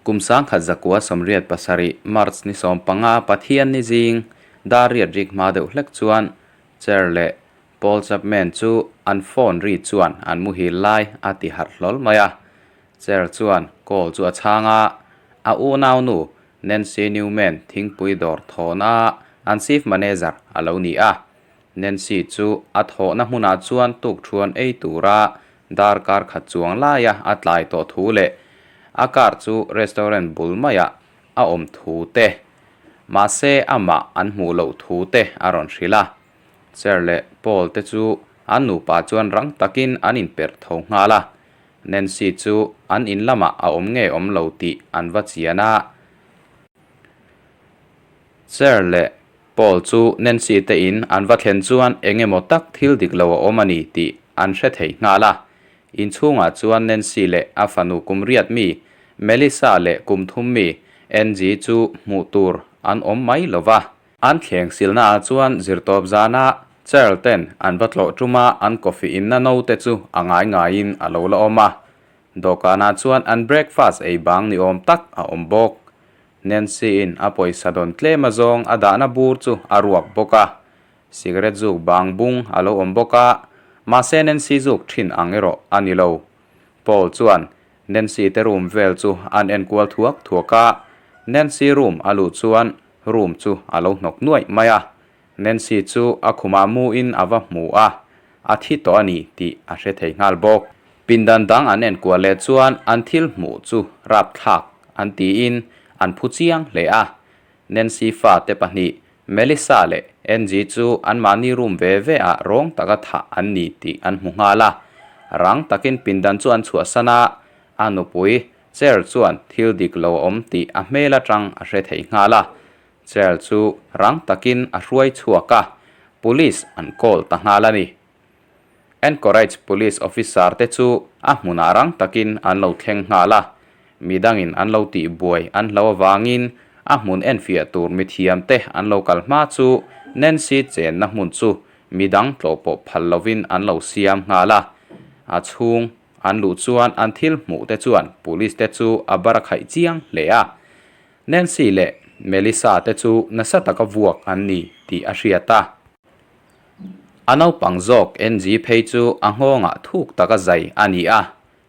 Kum 1987 March ni 15 Pathianni zing dar riat rik hma deuh hlek chuan Cher leh Paul Chapman chu an phone ri chuan an muhil lai a ti harh hlawl mai a. Cher chuan call chu a chhang a, a unaunu Nancy Newman thingpui dawr thawhna an chief manager a lo ni a. Nancy chu a thawhna hmunah chuan tukthuan ei tura darkar khat chuang laia a tlai tawh thu leh a car chu restaurant bul maiah a awm thu te, mahse amah an hmuh loh thu te a rawn hrilh a. Cher leh Paul te chu an nupa chuan rang takin an inperh tho nghal a. Nancy chu an in lamah a awm nge awm lo tih an va chian a. Cher leh Paul chu Nancy te in an va thlen chuan eng emaw tak thil dik lo a awm a ni tih an hre thei nghal a. Inchhungah chuan Nancy leh a fanu kum riat mi Melissa leh kum thum mi Angie chu hmuh tur an awm mai lo va. An thleng silnaah chuan zirtawp zana Charl ten an va tlawh ṭuma an coffee inna no te chu a ngai ngaiin a lo la awm a. Dawhkanah chuan an breakfast ei bang ni awm tak a awm bawk. Nancy-in a pawisa dawn tlem azawng a dahna bur chu a ruak bawk a, cigarette zuk bang bung a lo awm bawk a, mahse Nancy zuk thin ang erawh a ni lo. Paul chuan Nancy te room vel chu an enkual thuak thuak a, Nancy room a luh chuan room chu a lo hnawk nuaih mai a, Nancy chu a khumah muin a va hmu a, a thi tawh a ni tih a hre thei nghal bawk. Pindan dang an enkual leh chuan an thil hmuh chu rapthlak an tiin an phu chiang hle a. Nancy fate pahnih Melissa leh Angie chu anmahni room ve ve ah rawng taka thah an ni tih an hmu nghal a. Rang takin pindan chu an chhuahsan a, a nupui chair chuan thil dik lo a awm tih a hmel atang a hre thei nghal a. Chair chu rang takin a hruai chhuak a, police an call ta nghal a ni. Anchorage Police Officer te chu a hmunah rang takin an lo thleng nghal a, midangin an lo tih buai an hlo avangin a hmun enfiah tur mithiam te an lo kal hma chu Nancy chenna hmun chu midang tlawh pawh phal lovin an lo siam nghal a, a chhung an luh chuan an thil hmuh te chuan Police te chu a bar khaih chiang hle a. Nancy leh Melissa te chu nasa taka vuak an ni tih a hriat a. A naupang zawk NG phei chu a nghawngah thuk taka zai a ni a,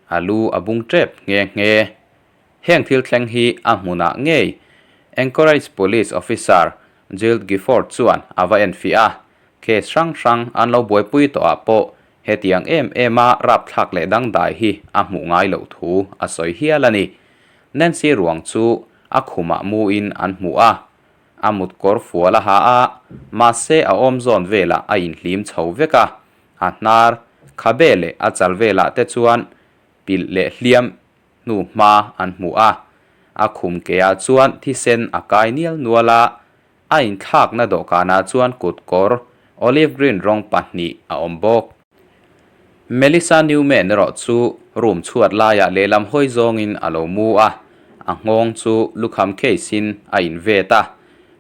a lu a bung tep nghe nghe. Heng thil thleng hi a hmunah ngei Anchorage Police Officer Jill Gifford chuan a va enfiah a, case hrang hrang an lo buaipui tawhah pawh hetiang em ema rapthlak leh dangdai hi a hmuh ngai loh thu a sawi hial a ni. Nancy ruang chu a khumah muin an hmu a, A mut kawr fual a ha a, mahse a awm zawn velah a inhlim chho vek a, a hnar, khabe leh a chal velah te chuan pilh leh hliam hnu hma an hmu a. A khum keah chuan thisen a kai nial nual a, a inthlakna dawhkanah chuan kut kawr olive green rawng pahnih a awm bawk. Melissa Newman erawh chu room chhuat laiah lehlam hawi zawngin a lo mu a, a nghawng chu lukham case in a invet a,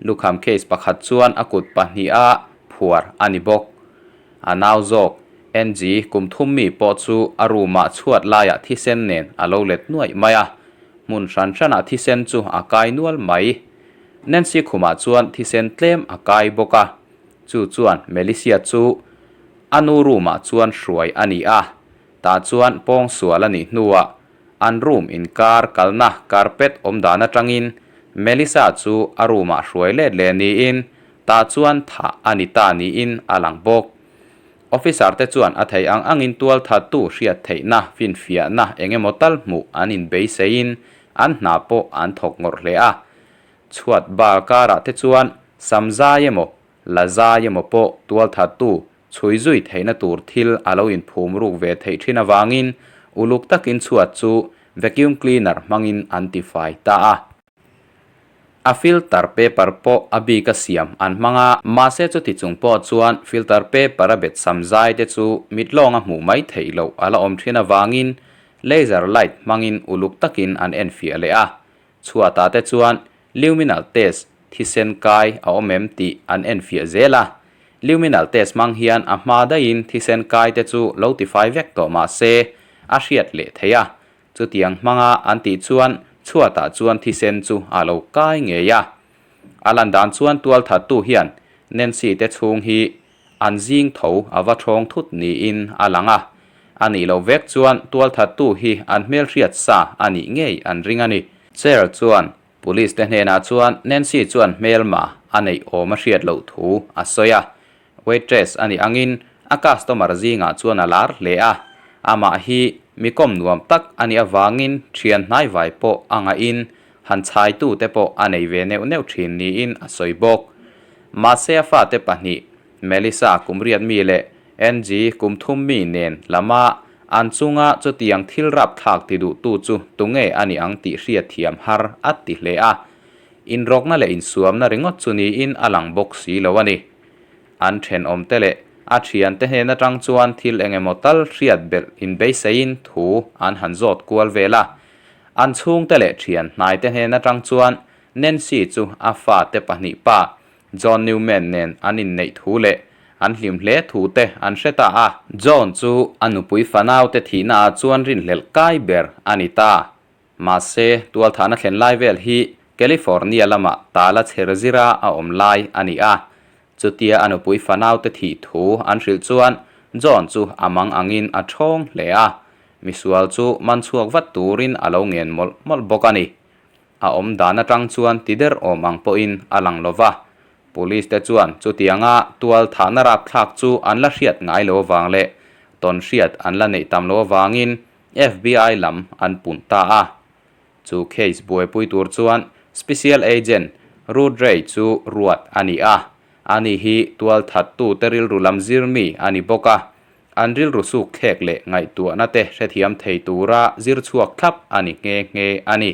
lukham case pakhat chuan a kut pahniha phuar a ni bawk. A nau zawk, Angie kum thum mi pawh chu a room ah chhuat laiah thisen nen a lo let nuaih mai a, hmun hran hranah thisen chu a kai nual mai. Nancy khumah chuan thisen tlem a kai bawk a, chu chuan Melissa chu A nu room-ah chuan hruai a ni a, tah chuan pawngsual a nih hnuah an room inkar kalna carpet awm dan atangin Melissa chu a room-ah hruai let leh niin tah chuan thah a ni ta niin a lang bawk. Officer te chuan a theih ang angin tualthattu hriat theihna finfiahna eng emaw tal hmuh an inbeiseiin an hna pawh an thawk ngawrh hle a. Chhuat bar karah te chuan samzai emaw La zai emaw pawh tualthattu chhui zui theihna tur thil a lo inphum ruk ve theih thin avangin uluk takin chhuat chu vacuum cleaner hmangin an tifai ta a. A filter paper pawh a bika siam an hmang a. Mahse chuti chung pawh chuan filter paper a bet sam zai te chu mit lawnga hmuh mai theih loh a la awm thin avangin laser light hmangin uluk takin an enfiah leh a. Chhuatah te chuan Luminal test thisen kai a awm em tih an enfiah zel a. Luminal test hmang hian a hma daihin thisen kai te chu lo tifai vek tawh mah se a hriat leh thei a. Chutiang hmanga an tih chuan Chhuatah chuan thisen chu a lo kai ngei a. A lan dan chuan tualthattu hian Nancy te chhung hi an zing tho a va ṭhawng thut niin a lang a. A nih loh vek chuan tualthattu hi an hmelhriat sa a nih ngei an ring a ni. Chair chuan Police te hnenah chuan Nancy chuan hmelma a neih awm a hriat loh thu a sawi a. Waitress a nih angin a customer zingah chuan a lar hle a, amah hi mi kawm nuam tak a nih avangin thian hnaivai pawh a ngahin han chhaitu te pawh a nei ve neuh neuh thin niin a sawi bawk. Mahse a fate pahnih Melissa kum riat mi leh Angie kum thum mi nen lama an chunga chutiang thil rapthlak ti duhtu chu tunge a nih ang tih hriatthiam har a ti hle a. Inrawkna leh insuamna ringawt chu niin a lang bawk si lo a ni. An thenawmte leh a thiante hnen atang chuan thil eng emaw tal hriat belh inbeiseiin thu an han zawt kual vel a. An chhungte leh thian hnaite hnen atang chuan Nancy chu a fate pahnih pa John Newman nen an inneih thu leh an hlim hle thu te an hre ta a. John chu a nupui fanaute thihna ah chuan rinhlelh kai ber a ni ta. Mahse, tualthahna thlen lai vel hi California lama tala chher zira a awm lai a ni a. Chutia a nupui fanaute thih thu an hrilh chuan John chu a mang angin a ṭhawng hle a. Misual chu man chhuak vat turin a lo ngen mawlh mawlh bawk a ni. A awm dan atang chuan ti der awm ang pawhin a lang lo va. Police te chuan chutianga tual thahna rapthlak chu an la hriat ngai lo avang leh tawn hriat an la neih tam lo avangin FBI lam an punh ta a. Chu case buaipui tur chuan Special Agent Ruth Ray chu ruat a ni a. Ani hi tual thattu te rilru lam zir mi a ni bawk a. An rilru suk thlek leh ngaihtuahna te hrethiam thei tura zir chhuak thlap a ni nghe nghe a ni.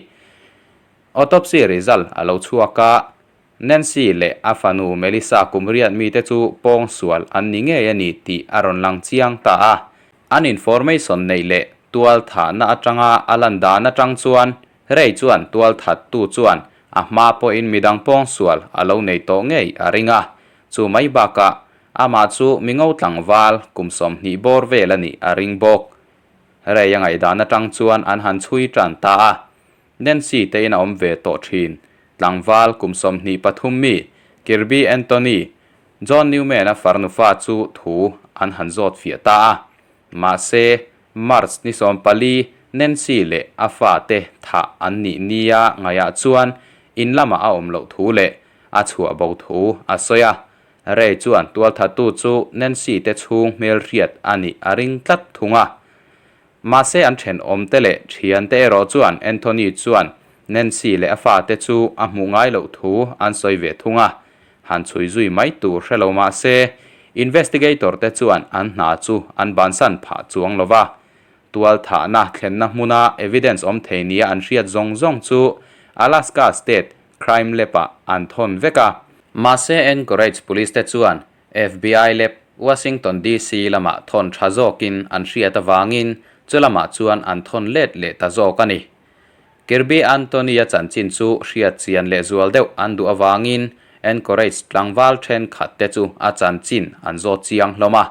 Autopsy result a lo chhuak a, Nancy leh a fanu Melissa kum riat mite chu pawngsual an ni ngei a ni tih a rawn lang chiang ta a. An information neih leh tual thahna atanga a lan dan atang chuan Ray chuan tual thattu chuan a hma pawhin midang pawngsual a lo nei tawh ngei a ring a. Chu mai bakah Amah chu mi ngo tlangval kum 20 bawr vel a nih a ring bawk. Ray a ngaihdan atang chuan an han chhui tan ta a. Nancy te in a awm ve tawh thin. Tlangval kum 23 mi Kirby Anthony, John Newman-a farnu fa chu thu an han zawt fiah ta a. Mahse, March ni 14 Nancy leh a fate thah an nih nia ngaihah chuan in lamah a awm loh thu leh a chhuah bo thu a sawi a. Ray chuan tualthattu chu Nancy te chhung hmelhriat a nih a ring tlat thung a. Mahse an thenawmte leh thiante erawh chuan Anthony chuan Nancy leh a fate chu a hmuh ngai loh thu an sawi ve thung a. Han chhui zui mai tur hre lo mahse investigator te chuan an hna chu an bansan phah chuang lo va. Tualthahna thlenna hmuna evidence awm thei nia an hriat zawng zawng chu Alaska State Crime Lab ah an thawn vek a. Mahse Anchorage Police te chuan FBI Lab, Washington DC lamah thawn tha zawkin an hriat avangin chu lamah chuan an thawn let leh ta zawk a ni. Kirby Anthony-a chanchin chu hriat chian leh zual deuh an duh avangin Anchorage tlangval thenkhat te chu a chanchin an zawt chiang hlawm a.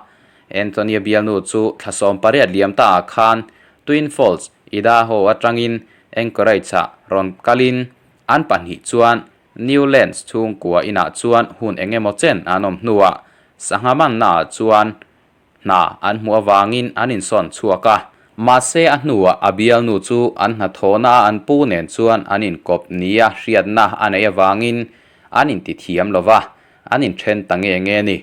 Anthony-a bialnu chu thla 18 liam ta ah khan Twin Falls, Idaho atangin Anchorage-ah rawn kalin An pahnih chuan Newlands chhungkua inah chuan hun eng emaw chen an awm hnuah sangha mannaah chuan hna an hmuh avangin an insawn chhuak a. Mahse a hnuah a bialnu chu an hnathawhnaah an pu nen chuan an inkawp nia hriatna a neih avangin an intithiam lo va, an inthen ta nge nge a ni.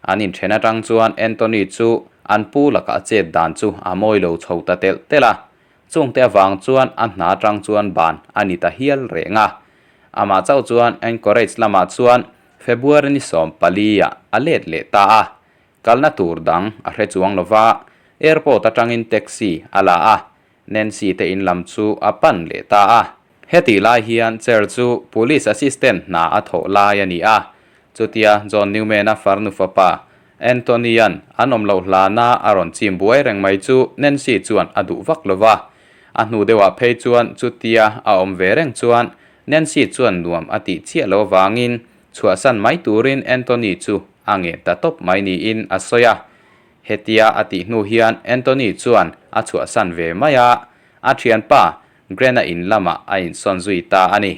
An inthen atang chuan Anthony chu an pu laka a chet dan chu a mawi lo chho ta telh telh a. Chungte avang chuan a hna atang chuan ban a ni ta hial reng a. Amah chauh chuan Anchorage lamah chuan February ni 14 ah a let leh ta a. Kalna tur dang a hre chuang lo va, airport atangin taxi a la a, Nancy te in lam chu a pan leh ta a. Hetih lai hian Cher chu Police Assistant hna a thawh lai a ni a. Chutia John Newman-a farnu fapa Anthony-a'n an awm loh hlana a rawn chim buai reng mai chu Nancy chuan a duh vak lo va. A hnu deuhah phei chuan chutia a awm ve reng chuan Nancy chuan nuam a tih chiah lo avangin chhuahsan mai turin Anthony chu a ngen ta tawp mai niin a sawi a. Hetia a tih hnu hian Anthony chuan a chhuahsan ve mai a, a thianpa. Grant-a in lamah a insawn zui ta a ni.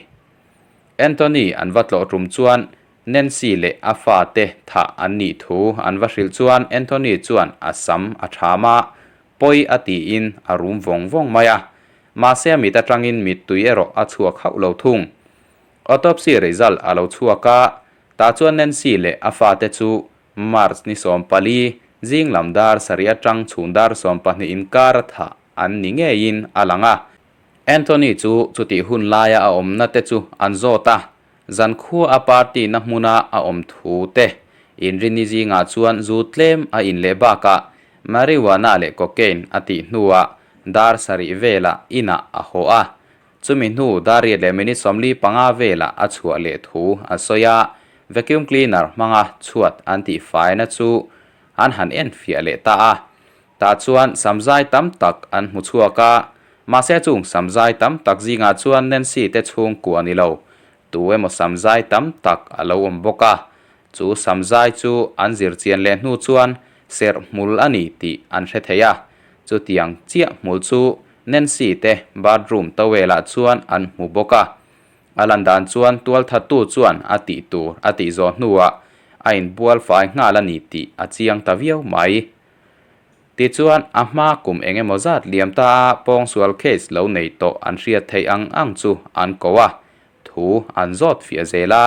Anthony an va tlawh tum chuan Nancy leh a fate thah an nih thu an va hrilh chuan Anthony chuan a sam a ṭham a, pawi a tiin a rum vawng vawng mai a. Mahse a mit aṭangin mittui erawh a chhuak hauh lo thung. Autopsy result a lo chhuak a, tah chuan Nancy leh a fate chu March ni 14, zing lam dar sarih atang chhun dar 12 inkar a thah an ni ngeiin a lang a. Anthony chu chutih hun laia a awmna te chu an zawt a, zankhua a party na hmuna a awm thu te, inrinni zingah chuan zu tlem a in leh bakah marijuana leh cocaine a tih hnuah dar sarih velah inah a haw a, Chumi hnu dar riat leh minute 45 velah a chhuah leh thu a sawi a, vacuum cleaner hmanga chhuat an tih faina chu an han en fiah leh ta a. Tah chuan samzai tam tak an hmu chhuak a, mahse chung samzai tam tak zingah chuan Nancy te chhungkua ni lo, tu emaw samzai tam tak a lo awm bawk a. Chu samzai chu an zir chian leh hnu chuan serh hmul a ni tih an hre thei a, chutiang chiah hmul chu Nancy te bathroom towel ah chuan an hmu bawk a. A lan dan chuan tualthattu chuan a tih tur a tih zawh hnuah a inbual fai nghal a ni tih a chiang ta viau mai. Tichuan a hma kum eng emaw zat liam ta a pawngsual case lo nei tawh an hriat theih ang ang chu an ko a, thu an zawt fiah zel a.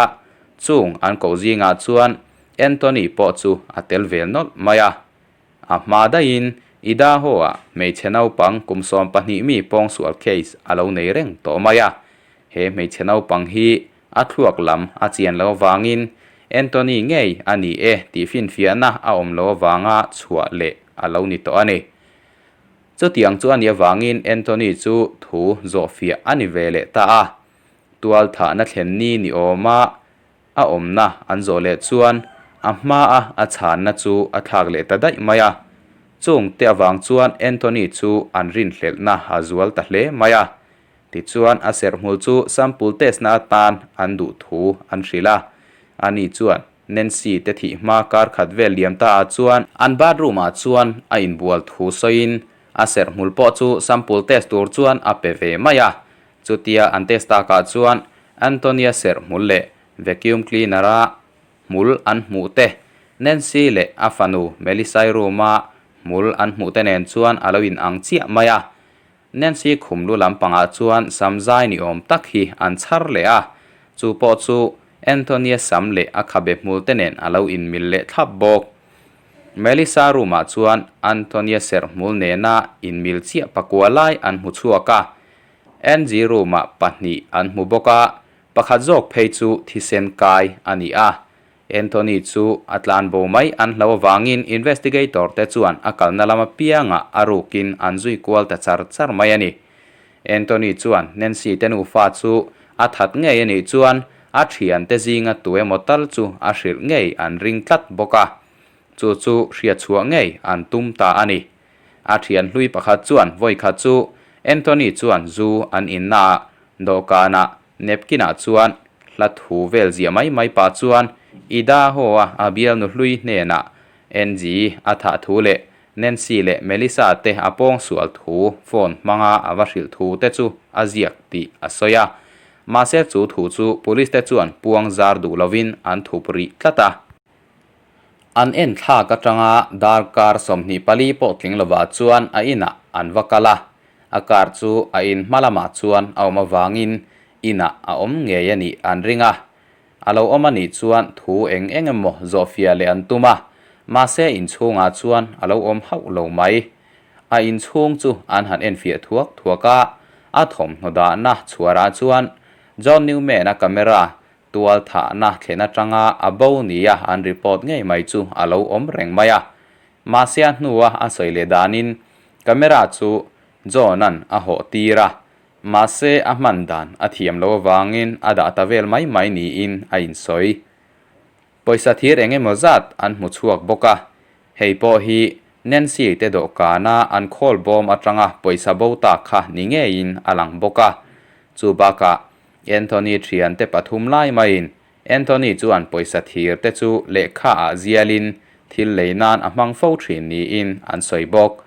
Chung an koh zingah chuan Anthony pawh chu a tel vel nawlh mai a. A hma daihin Idaho-ah hmeichhe naupang kum 12 mi pawngsual case a lo nei reng tawh mai a. He hmeichhe naupang hi a thluak lam a chian lo avangin Anthony ngei a ni e tih finfiahna a awm lo avanga chhuah leh a lo ni tawh a ni. Chutiang chu a nih avangin Anthony chu thu zawhfiah a ni ve leh ta a. Tualthahna thlen ni ni awma A awmna an zawh leh chuan a hmaa a chhanna chu a thlak leh ta daih mai a. Chung te avang chuan Anthony chu an rinhlelhna a zual ta hle mai a. Tichuan a serhmul chu sample test na atan an duh thu an hrilh a. Ani chuan Nancy te thih hma kar khat vel liam ta ah chuan an bathroom ah chuan a inbual thu sawiin a serhmul pawh chu sample test tur chuan a pe ve mai a. Chutia an test takah chuan Antonia serh hmul leh vacuum cleaner-a hmul an hmuh te, Nancy leh a fanu Melissa-i room-a hmul an hmuh te nen chuan a lo inang chiah mai a. Nancy khum lu lampangah chuan sam zai ni awm tak hi an chhar leh a, chu pawh chu Antonia sam leh a khabe hmul te nen a lo inmil leh thlap bawk. Melissa room-ah chuan Antonia serh hmul nena inmil chiah pakua lai an hmu chhuak a, Angie room-ah pahnih an hmu bawk a, pakhat zawk phei chu thisen kai a ni a. Anthony chu a tlan bo mai an hlo avangin investigator te chuan a kalna lam apiangah a rukin an zui kual ta char char mai a ni. Anthony chuan Nancy te nufa chu a that ngei a nih chuan a thiante zinga tu emaw tal chu a hrilh ngei an ring tlat bawk a, chu chu hriatchhuah ngei an tum ta a ni. A thian hlui pakhat chuan vawi khat chu Anthony chuan zu an inna ah dawhkanah napkin ah chuan hla thu vel ziah mai mai pah chuan Idaho a a bialnu hlui hnenah Angie a thah thu leh Nancy leh Melissa te a pawngsual thu phone hmanga a va hrilh thu te chu a ziak tih a sawi a. Mahse chu thu chu police te chuan puang zar duh lovin an thup rih tlat a. An en thlak atanga darkar 24 pawh tling lovah chuan a inah an va kal a, a car chu a in hma lamah chuan a awm avangin inah a awm ngei a nih an ring a. A lo awm a nih chuan thu eng eng emaw zawhfiah leh an tum a, mahse inchhungah chuan a lo awm hauh lo mai. A inchhung chu an han enfiah thuak thuak a, a thawmhnaw dahna chhuarah chuan John Newman-a camera Tual thahna thlen atanga a bo nia an report ngei mai chu a lo awm reng mai a. Mahse a hnua a sawi leh danin camera chu John-a'n a hawh tir a, mahse a hman dan a thiam lo avangin a dah ta vel mai mai niin a insawi. Pawisa thir eng emaw zat an hmu chhuak bawk a, hei pawh hi Nancy te dawhkana an khawl bawm atanga pawisa bo ta kha ni ngeiin a lang bawk a. Chu bakah Anthony thiante pathum lai maiin Anthony chuan pawisa thir te chu lehkha ah zialin thil lei nan a hmang fo thin niin an sawi bawk.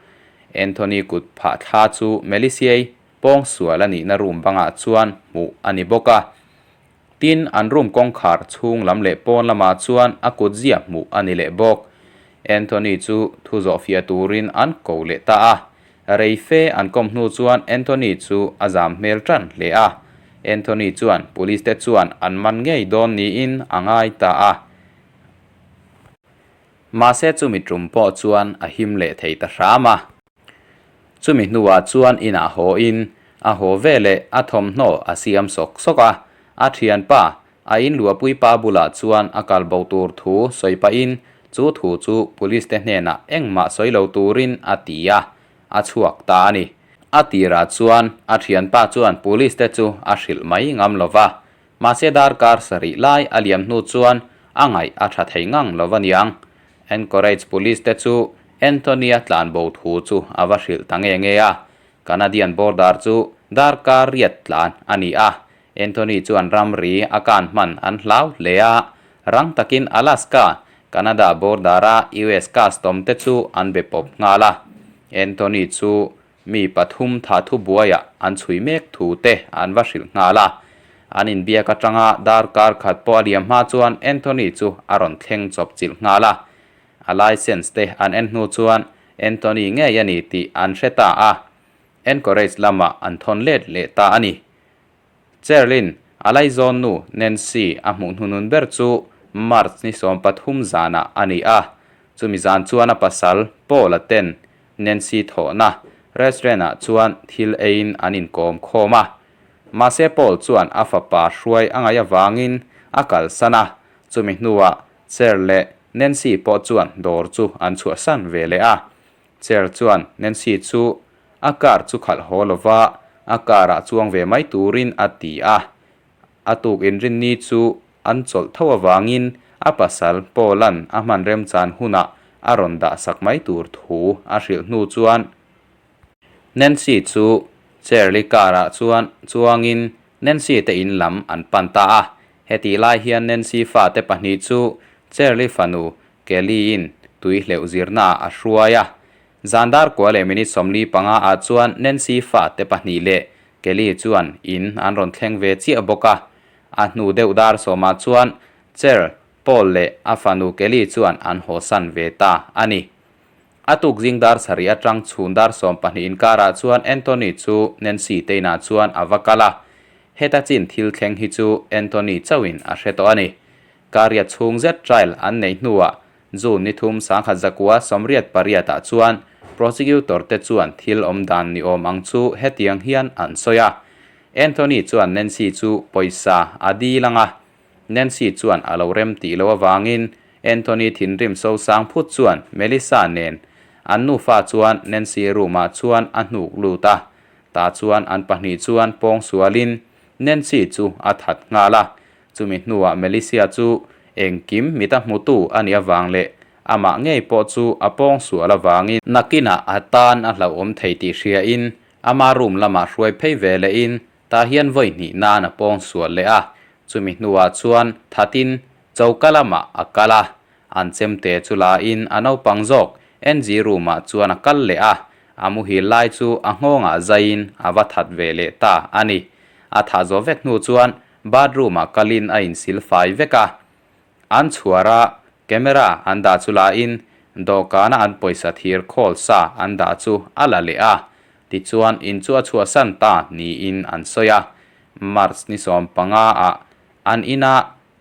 Anthony kut phah thla chu Melisiei pawngsual a nihna room bangah chuan hmuh a ni bawk a. Tin, an room kawngkhar chhung lam leh pawn lamah chuan a kut ziah hmuh a ni leh bawk. Anthony chu thu zawhfiah turin an ko leh ta a. Rei fe an kawm hnu chuan Anthony chu a zam hmel tan hle a. Anthony chuan police te chuan an man ngei dawn niin a ngai ta a. Mahse chumi tum pawh chuan a him leh thei ta hram a. Chumi hnuah chuan inah haw in a haw veleh a thawmhnaw a siam sawk sawk a, a thianpa a inluahpui pa bulah chuan a kal bo tur thu sawi pahin chu thu chu police te hnenah engmah sawi lo turin a ti a, a chhuak ta a ni. A tirah chuan a thianpa chuan police te chu a hrilh mai ngam lo va, mahse darkar sarih lai a liam hnu chuan a ngaih a tha thei ngang lo va niang. Anchorage Police te chu Anthony-a tlanbo thu chu a va hrilh ta nge nge a, Canadian border chu darkar riat tlan a ni a, Anthony chuan ramri a kan hman an hlau hle a, rang takin Alaska, Canada border-a US custom te chu an be pawp nghal a. Anthony chu mi pathum tha thubuaiah an chhui mek thu te an va hrilh nghal a. An inbiak atanga darkar khat pawh a liam hma chuan Anthony chu a rawn thleng chawp chilh nghal a. A licence te an en hnu chuan Anthony ngei a ni tih an hre ta a. Anchorage lamah an thawn let leh ta a ni. Cherlin, a laizawn nu Nancy a hmuh hnunun ber chu March ni 13 zanah a ni a. Chumi zan chuan a pasal Paul-a ten Nancy thawhna restaurant-ah chuan thil eiin an inkawm khawm a. Mahse Paul chuan a fapa hruai a ngaih avangin a kalsan a, chumi hnuah Cher leh Nancy pawh chuan dawr chu an chhuahsan ve leh a. Cher chuan Nancy chu a car chu khalh haw lova a car ah chuang ve mai turin a ti a. A tuk inrinni chu an chawlh tho avangin a pasal Paul-a'n a hman remchan hunah a rawn dah sak mai tur thu a hrilh hnu chuan Nancy chu Cherli car ah chuan chuangin Nancy te in lam an pan ta a. Hetih lai hian Nancy fate pahnih chu Cherli fanu Kelly-in tui hleuh zirnaah a hruai a. Zan dar kua leh minute 45 ah chuan Nancy fa te pahnih leh Kelly chuan in an rawn thleng ve chiah bawk a. A hnu deuh dar sawmah chuan Cher, Paul leh a fanu Kelly chuan an hawsan ve ta a ni. A tuk zing dar sarih atang chhun dar 12 inkarah chuan Anthony chu Nancy te inah chuan a va kal a. Heta chin thil thleng hi chu Anthony chauhin a hre tawh a ni. Kariat chhung zet trial an neih hnuah June ni thum 1988 ah chuan prosecutor te chuan thil awm dan ni awm ang chu hetiang hian an sawi a. Anthony chuan Nancy chu pawisa a dil ang a, Nancy chuan a lo rem tih loh avangin Anthony thinrim sosang phut chuan Melissa nen an nufa chuan Nancy room ah chuan a hnuk lut a, tah chuan an pahnih chuan pawngsualin Nancy chu a that nghal a. Chumi hnuah Melisia chu engkim mita hmutu a nih avang leh amah ngei pawh chu a pawng sual avangin nakinah a tan a hlauhawm thei tih hriain ama room lamah hruai phei ve lehin tah hian vawi hnih nan a pawng sual leh a. Chumi hnuah chuan thatin choka lamah a kal a, an chemte chu lain a naupang zawk Angie room-ah chuan a kal leh a, a muhil lai chu a nghawngah zaiin a va that ve leh ta a ni. A thah zawh vek hnu chuan Bathroom ah kalin a insil fai vek a, an chhuar a camera an dah chu la in dawhkana an pawisa thir khawl sa an dah chu a la leh a, tichuan in chu a chhuahsan ta niin an sawi a. March ni 15 ah an ina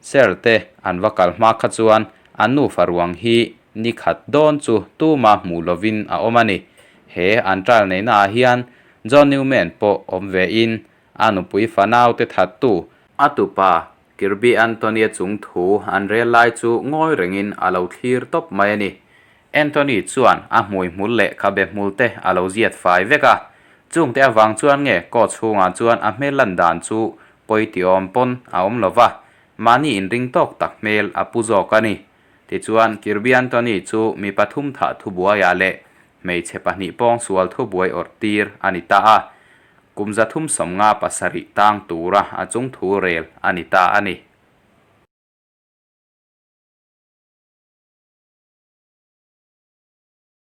chair te an va kal hma kha chuan an nufa ruang hi ni khat dawn chu tuma hmuh lovin a awm a ni. He an trial neihna ah hian John Newman pawh awm ve in A nupui fanau te thattu. A tupa, Kirby Anthony-a chung thu an rel lai chu ngawi rengin a lo thlir tawp mai a ni. Anthony chuan a hmui hmul leh khabe hmul te a lo ziat fai vek a. Chungte avang chuan nge court chhungah chuan a hmel lan dan chu pawi ti awm pawn a awm lo va, mahni inring tawk tak hmel a pu zawk a ni. Tichuan, Kirby Anthony chu mi pathum thah thubuaiah leh hmeichhe pahnih pawngsual thubuai awrh tir a ni ta a. Kum 357 tang tura a chung thu rel a ni ta a ni.